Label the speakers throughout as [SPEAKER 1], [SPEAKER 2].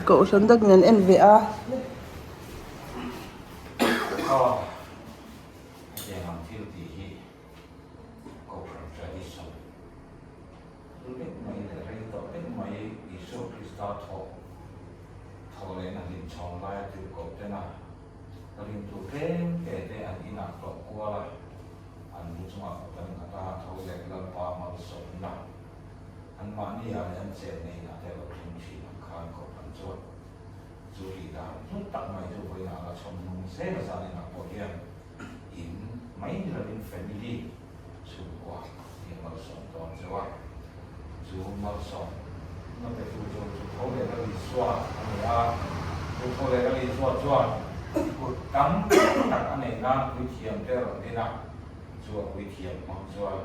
[SPEAKER 1] Kohhran tak in an en ve a.
[SPEAKER 2] Ringtu tlem te te an inah tlawh kual a, an lu chungah kut an nghat a, tho leh Lalpa malsawmna anmahni ah leh an chenna inah te a lo thleng thin ang khan Kohhran chuan chu tih dan hlu tak mai chu vawiinah a la chhawm nung zel a, zaninah pawh hian in mai ni lovin family chhungkua hi a malsawm dawn cheu a, chu malsawm na petu chu chu tho leh Lal Isua a ni a, chu tho leh Lal Isua chuan kut tam tak a neih nan puithiam te a rawn din a, chu a puithiam hmang chuan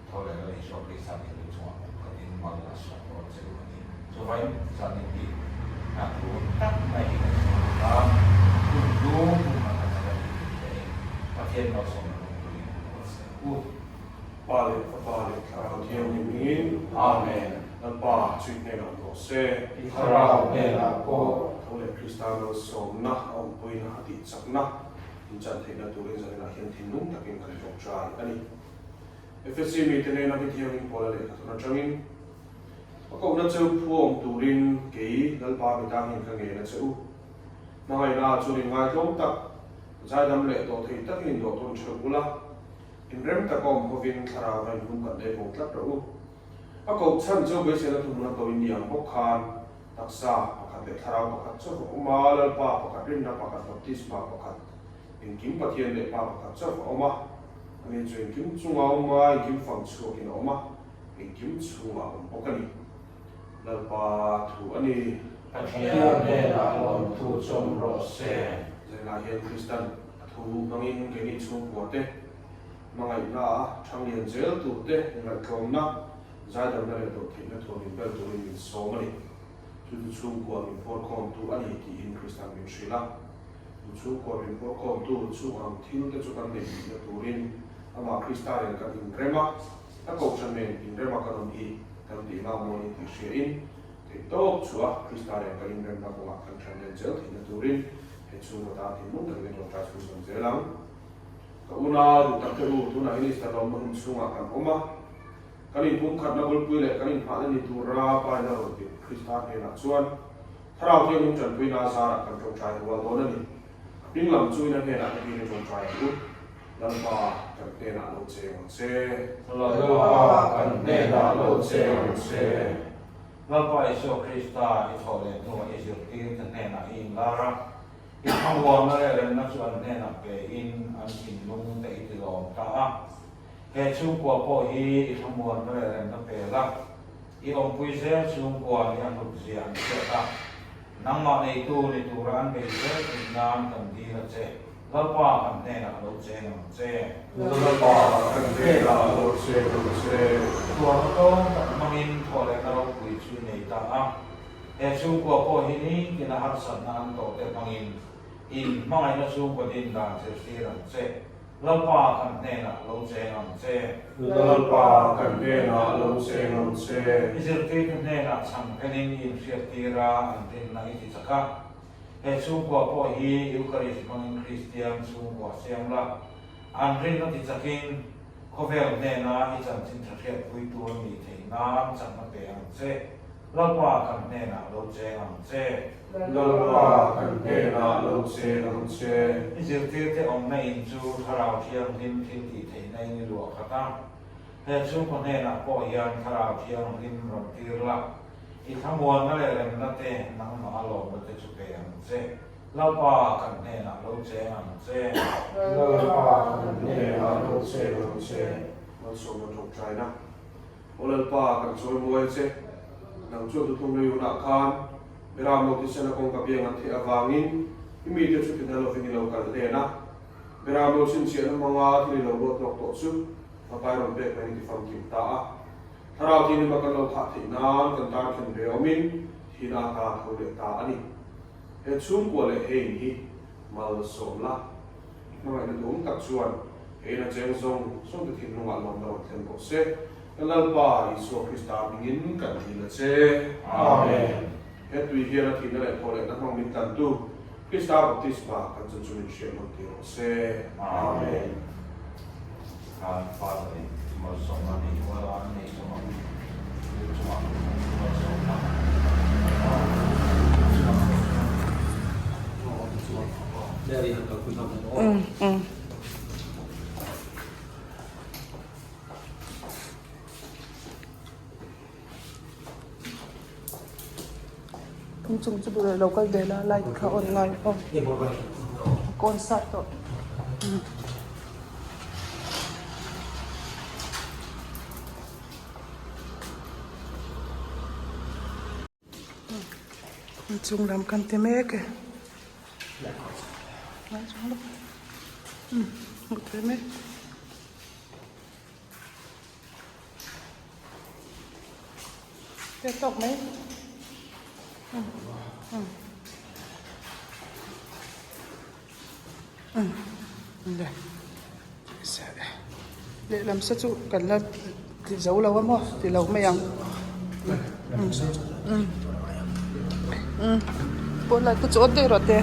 [SPEAKER 2] tho leh Lal Isua Krista thinlung chungah kut khatin mal a sawm dawn che u a ni. Chuvain zanin hi hna tur tak mai hi kan sawi bawk a, hun hlu hun hman tak tak a ni tih hriain Pathian malsawmna rawngpuiin an buatsaih ang u.
[SPEAKER 3] Pa leh Fapa leh Thlarau Thianghlim hmingin, Amen. Lalpa chu i hnenah awm rawh se.
[SPEAKER 2] I Thlarau hnenah pawh.
[SPEAKER 3] Tho leh Krista malsawmna a awmpuina a tihchakna inchan theihna turin zaninah hian thinlung takin kan tawngtai a ni. Efesi mite nena mi thianghlim Paula lehkhathawn atangin A kohna cheu phuawm turin kei Lalpa mi tangin ka ngen a che u. Hmangaihna chuan inngaitlawm tak, zaidam leh dawh thei takin indawh tawn theuh ula, inrem taka awm hovin thlarau va inhum kan leh vawng tlat rawh u. A koh chhan cheu beiseina thuhmun a ko in ni ang bawk khan taksa pakhat leh thlarau pakhat chauh a awm a, Lalpa pakhat, rinna pakhat, baptisma pakhat, engkim Pathian leh Pa pakhat chauh a awm a, ani chu engkim chunga awm a, engkim fang chhuakin a awm a. Engkim chhungah awm bawk a ni. Lalpa thu a ni.
[SPEAKER 2] Pathian hnenah lawmthu chawm rawh se.
[SPEAKER 3] Zainah hian Kristan a thu hmangin keini chhungkua te, hmangaihna a thang lian zel tur te, ngaihtlawmna, zaidamna leh dawhtheihna thuam inbel turin min sawm a ni. Chu chu chhungkua min pawrkhawmtu a ni tiin Kristan min hrilh a. Chu chhungkua min pawrkhawmtu chung ang thil te chu kan neih theihna turin amah Krista nen kan inrem a. A kohhran nen inrema kan awm hi kan tih lak maw ni tih hriain theih tawp chhuah Krista nen kan inremna kawngah kan ṭhan len zel theihna turin he chhungkaw tan thinlung takin a ṭawngṭai chhunzawm zel ang. Ka una duh tak te u, tunah hian Easter lawmna hun chhungah kan awm a, kan inpumkhatna bulpui leh kan inhahna ni tura Pa in a rawn tirh Krista hnenah chuan Thlarau Thianghlim ṭanpuina a zarah kan ṭawngṭai rual dawn a ni. A hming lam chu in a hnenah ka dil i ṭawngṭai ang u. Lalpa kan hnenah lo cheng ang che.
[SPEAKER 2] Lalpa kan hnenah lo cheng ang che. Lalpa Isua Krista i thawh leh hnuah i zirtirte hnenah i inlar a, i thlamuanna leh remna chu an hnenah pein an thinlung te i tilawm ta a. He chhungkua pawh hi i thlamuanna leh remna pe la, i awmpui zel chhungkua nih a hlut zia an hriat a, nangmah neitu ni tura an bei zel theih nan kan dil a che. Lalpa kan hnenah lo cheng ang che.
[SPEAKER 3] Lalpa kan hnenah lo cheng ang che.
[SPEAKER 2] Tuarna tlawm tak hmangin thawhlehna ropui chu i nei ta a. He chhungkua pawh hi nitin a harsatna an tawhte hmangin in hmangaihna chhungkaw din dan zirtir ang che. Lalpa kan hnenah lo cheng ang che.
[SPEAKER 3] Lalpa kan hnenah lo cheng ang che.
[SPEAKER 2] I zirtirte hnenah chhang phelin i inhriattir a, an rinna i ti chak a. He chhungkua pawh hi Eucharist hmangin Kristian chhungkua siam la, an rinna ti chakin khawvel hnena i chanchin tha hriatpuitu an nih theih nan chakna pe ang che. Lalpa kan hnenah lo cheng ang che.
[SPEAKER 3] Lalpa kan hnenah lo cheng ang che.
[SPEAKER 2] I zirtirte awmna in chu Thlarau Thianghlim thil tih theihna in i luah khat a. He chhungkaw hnenah pawh hian Thlarau Thianghlim rawn tir la. I thlamuanna leh remna te, nangmah a lawmna te chu pe ang che. Lalpa kan hnenah lo cheng ang che.
[SPEAKER 3] Lalpa kan hnenah lo cheng ang che. Malsawmna tawngtaina. Aw Lalpa, kan chawi muai che. Nang chuan thuthlung lei hunah khan Beram lo thisen a kawngka biang an theih avangin i mite chu tina lovin i lo kal hlen a. Beram lo chhinchhiahna hmanga thil i lo ruat lawk tawh chu fapa i rawn pek mai ni ti famkim ta a. Thlarau thianghlim a kan lo khah theih nan kan tan khen ve awmin thihna ata tho leh ta a ni. He chhungkua leh hein hi malsawm la, hmangaihna duhawm tak chuan He ina cheng zawng zawngte thinlungah lawmna rawn thlen rawh se. Kan Lalpa Isua Krista hmingin kan dil a che. Amen. He tui hian a thihna leh thawhlehna hmang min tlantu Krista baptisma kan chan chu min hriat nawn tir rawh se.
[SPEAKER 2] Amen. Khan Father in malsawmna nei ruala an nei chungah lu chungah malsawmna
[SPEAKER 1] Inchung chu duh leh lo kal ve la light kha on ngai aw kawn sat tawh. Inchung lam kan ti mek e. Hmuh theih mek. Te tawk mai. Lehlam sa chu kan la ti zo lo a maw ti lo mai ang. Pawh lai te chu awn daih rawh te.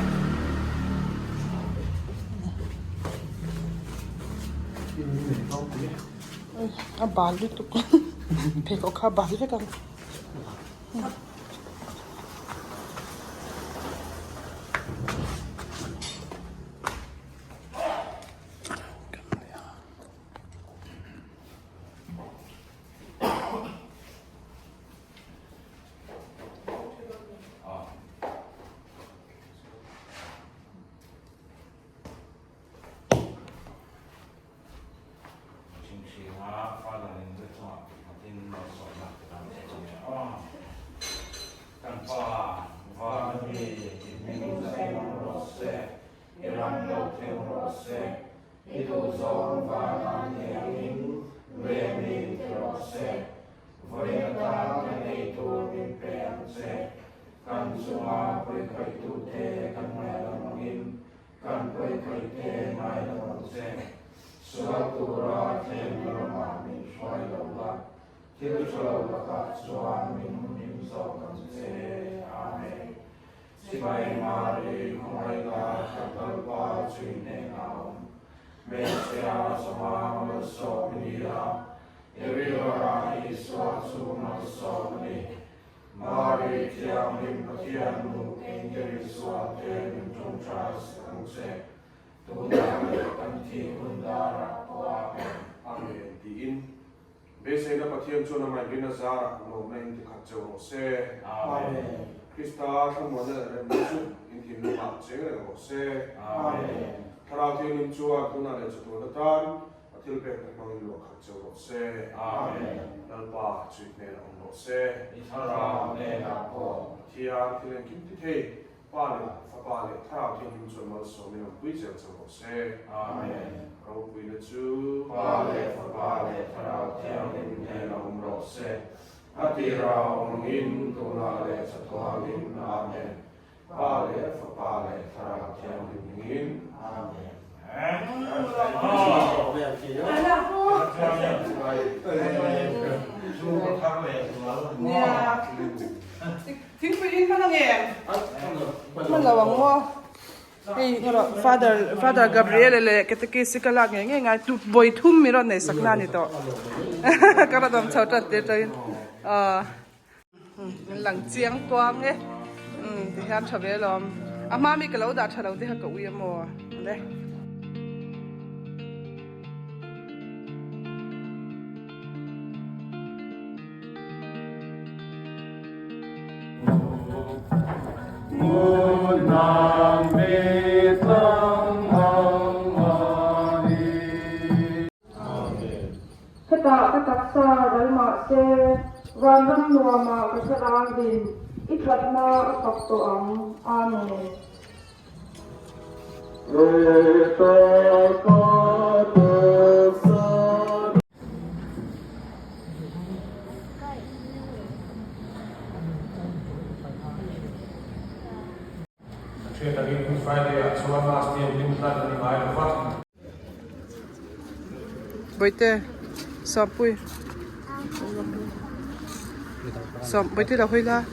[SPEAKER 1] A bal lutuk pheikhawk kha a bal vek ang.
[SPEAKER 2] Kan pawikhawihte ngai lo ang che. Sual tura thlem lamah min hruai lo la, thil tha lo lakah chuan min him zawk ang che. Amen. Chibai Mari, khawngaihna khat Lalpa chu i hnenah a awm. Hmeichhia zawnga malsawm i ni a, i rilruah Isua chu malsawm a ni. Mari Thianghlim Pathian nu keini Isuate min tawngtai sak ang che, tunah leh kan thih hun darah pawh Amen.
[SPEAKER 3] Amen tiin beiseina Pathian chuan a ngaihrin a zarah lawmna in tikhat cheu rawh se.
[SPEAKER 2] Amen.
[SPEAKER 3] Krista thlamuanna leh remna chu in thinlungah cheng reng rawh se.
[SPEAKER 2] Amen.
[SPEAKER 3] Thlarau Thianghlim chuan tunah leh chatuan atan A thil pekna hmangin luah khat cheu rawh se.
[SPEAKER 2] Amen.
[SPEAKER 3] Lalpa chui hnenah awm rawh se.
[SPEAKER 2] I thlarau hnenah pawh.
[SPEAKER 3] Pathian thil engkim ti thei, Pa leh Fapa leh Thlarau Thianghlim chuan malsawmin awmpui zel cheu rawh se.
[SPEAKER 2] Amen.
[SPEAKER 3] Ropuina chu.
[SPEAKER 2] Pa leh Fapa leh Thlarau Thianghlim hnenah awm rawh se. A tira awmangin, tunah leh chatuanin. Amen. Pa leh Fapa leh Thlarau Thianghlim hmingin. Amen.
[SPEAKER 1] Thingpui in hman ange? Hman lo ang maw? Hei Father Father Gabriel leh Catechist ka lak ngei ngei ngai tu vawi thum mi rawn nei sak na ni tawh. Ka rawn awm chho tan tir tawhin. Min lang chiang kuang e ti hian tha ve alawm a hma mi ka lo dah tha lo te kha ka ui a maw le. Hetah ka taksa ral mah se, vanram nuamah ka thlarau din, i thatna a fak tawh ang. Amen.
[SPEAKER 3] Ka hriat angin Good Friday ah chuan Mass te an hlim hlan a ni ngai lo va.
[SPEAKER 1] Bawihte Sawmpui Sawm Bawihte lo hawi la.